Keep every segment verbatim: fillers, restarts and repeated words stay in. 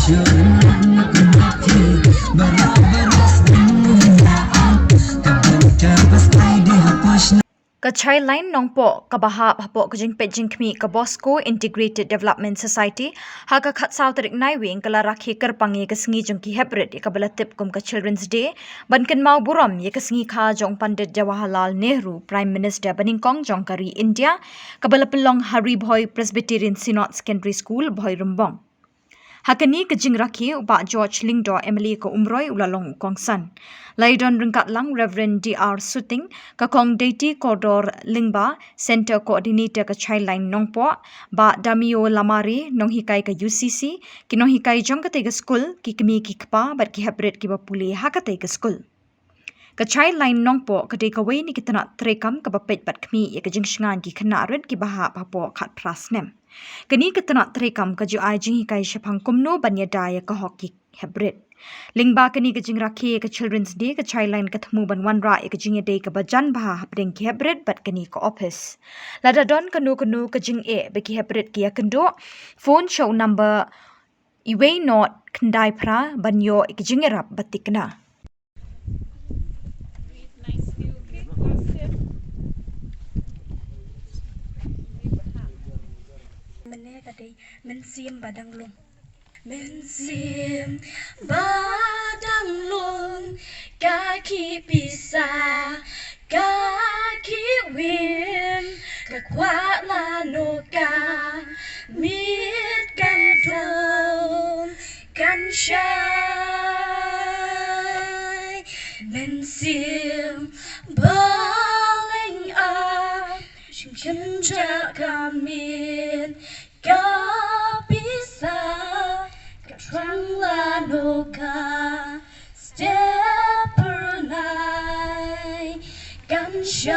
Ka Childline Nongpoh kaba hap hapoh ka jingpeit jingkhmih ka Bosco Integrated Development Society ha ka khatsaw tarik Naiwieng ka la rakhe kyrpang ïa ka sngi jong ki heprit ïa kaba la tip kum ka Children's Day, ban kynmaw burom ïa ka sngi kha jong Pandit Jawaharlal Nehru, Prime Minister banyngkong jong ka ri India, kaba la pynlong ha Ri Bhoi Presbyterian Synod Secondary School, Bhoirymbong. Ha kane ka jingrakhe, u Bah George Lyngdoh, M L A ka Umroi, u la long u kongsan. La ïadon ryngkat lang Reverend D R Suting, ka Kong Deiti Kordor Lyngba, Centre Coordinator ka Childline Nongpoh, Bah Damio Lamare, nonghikai ka U C C, ki nonghikai jong katei ka skul, ki kmie ki kpa bad ki heprit kiba pule ha katei ka skul. Ka Childline Nongpoh ka dei kawei na ki tnat treikam kaba peit bad khmih ïa ka jingshngaiñ ki khynnah rit kiba hap hapoh khatphra snem. Kane ka tnat treikam ka ju ai jinghikai shaphang kumno ban ïada ïa ka hok ki heprit. Lyngba kane ka jingrakhe ïa ka Children's Day, ka Childline ka thmu ban wanrah ïa ka jingïadei kaba jan bha hapdeng ki heprit bad kane ka ophis. Lada don kano kano ka jingeh ba ki heprit ki ïakynduh, phone sha u number uwei not khyndai phra ban ïoh ïa ka jingïarap ba thikna. Mynne ka dei Mynsiem Ba Dang Lum. Mynsiem ba dang lum, ka khih pisa, ka khih win, ka kwah lano ka miet kan dum, kan shai. Mynsiem ba leng a, shim shim ja ka miet, ka pisa, ka thrang lano ka step per nai, kan shai.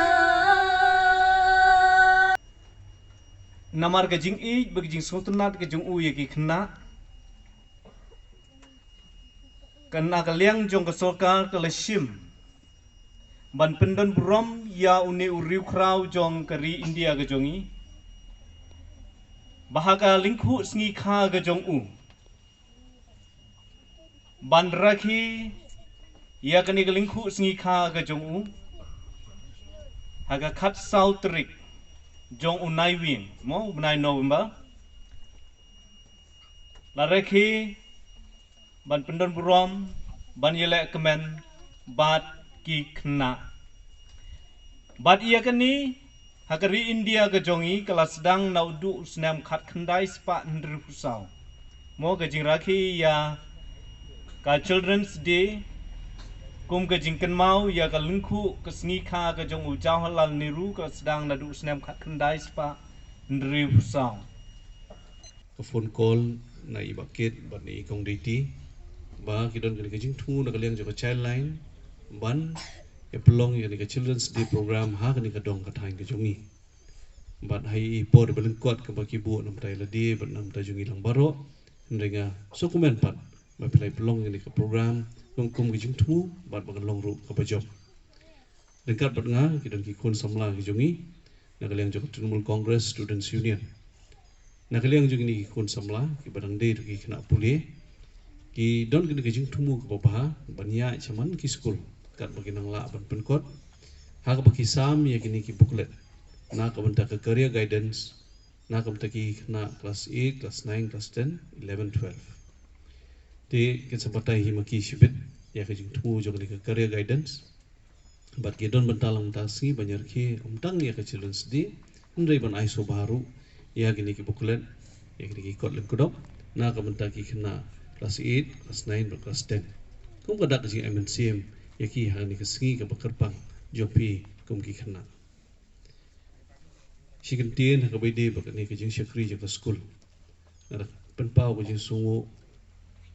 Namar ka jingïeit bad ka jingsngewtynnat ka jong u ïa ki khynnah, ka na ka liang jong ka sorkar ka la shim ban pyndon burom ïa une u riewkhraw jong ka ri India ka jong ngi, ba ha ka lyngkhuh sngi kha ka jong u, ban rakhe ïa kane ka lyngkhuh sngi kha ka jong u ha ka khatsaw tarik jong u Naiwieng, mo, u bnai November. La rakhe ban pyndon burom, ban ïaleh kmen bad ki khynnah. Bad ïa kane, ha ka ri India ka jong ngi ka la sdang na u duh u snem khatkhyndai spah hynriewphew saw, mo, ka jingrakhe ïa ka Children's Day kum ka jingkynmaw ïa ka lyngkhuh ka sngi kha ka jong u Jawaharlal Nehru, ka la sdang na duh u snem khatkhyndai spah hynriewphew saw. Ka phone call na i Bah Kit bad na i Kong Deiti ba ki don kane ka jingthmu na ka liang jong ka Childline ban ïa pynlong ïa kane ka Children's Day program ha kane ka dong ka thaiñ ka jong ngi. Bad ha i por ba lyngkot kaba ki buh na bynta ïa lade bad na bynta jong ngi lang baroh, hynrei nga sngewkmen pat ba phi la ïa pynlong ïa kane ka program kum kum ka jingthmu bad ba kan long ruh kaba jop. Ryngkat bad nga ki don ki khun samla ki jong ngi na ka liang jong ka Trinamool Congress Students Union. Na ka liang jong kine ki khun samla kiba dang dei ruh ki khynnah pule, ki don kine ki jingthmu kaba bha ban ïaid shaman ki skul katba ki nang lah ban pynkut, ha kaba ki sam ïa kine ki booklet na ka bynta ka career guidance na ka bynta ki khynnah class eight, class nine, class ten, eleven, twelve. Te kin sa batai hi ma ki shibit ïa ka jingthmu jong kane ka career guidance. Bad ki don bynta lang mynta sngi ban ïa rakhe ym tang ïa ka Children's Day, hynrei ban ai sngewbha ruh ïa kine ki booklet, ïa kine ki kot lyngkdop na ka bynta ki khynnah class eight, class nine bad class ten. Kum ka dak ka jingïaid mynsiem ïa ki ha kane ka sngi kaba kyrpang jong phi kum ki khynnah. Shi kyntien ha kaba ïadei bad kane ka jingshakri jong ka skul, nga da pynpaw ka jingsngewnguh,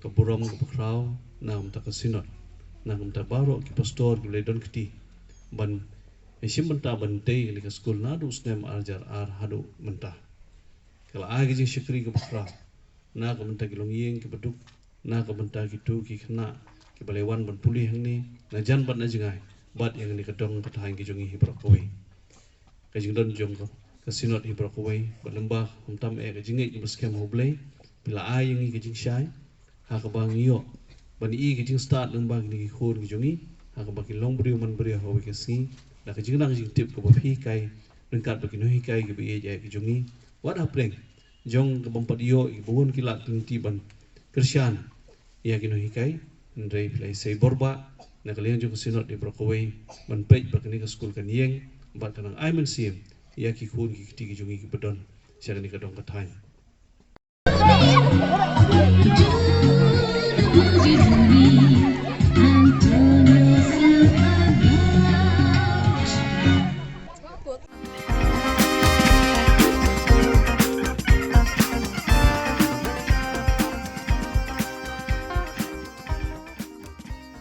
ka burom kaba khraw na ka bynta ka Synod, na ka bynta baroh ki pastor kiba la don kti ban ïashim bynta ban tei kane ka skul naduh snem ar hajar ar haduh mynta. Ka la ai ka jingshakri kaba khraw na ka bynta ki longïing kiba duk, na ka bynta kito ki khynnah kiba la wan ban pule hangne na jan bad na jngai, bad ïa kane ka dong ka thaiñ ka jong ngi hi baroh kawei. Ka jingdon jong ka, ka Synod hi baroh kawei, bad lyngba khamtam eh ka jingngeit kaba skhem ha U Blei, phi la ai ïa ngi ka jingshai ha kaba ngi ïoh ban ïoh ki jingstad lyngba kine ki khun ki jong ngi, ha kaba ki long briew man briew ha kawei ka sngi da ka jingnang jingtip kaba phi hikai ryngkat bad ki nonghikai kiba ïeit ïa ki jong ngi. Wat hapdeng jong kaba ym pat ïoh ïa kiba bun ki lad ki lynti ban kyrshan ïa ki nonghikai, hynrei phi la isei bor bha na ka liang jong ka Synod ïa baroh kawei ban peit ba kane ka skul kan ïeng bad kan nang ai mynsiem ïa ki khun ki kti ki jong ngi kiba don sha kane ka dong ka thaiñ.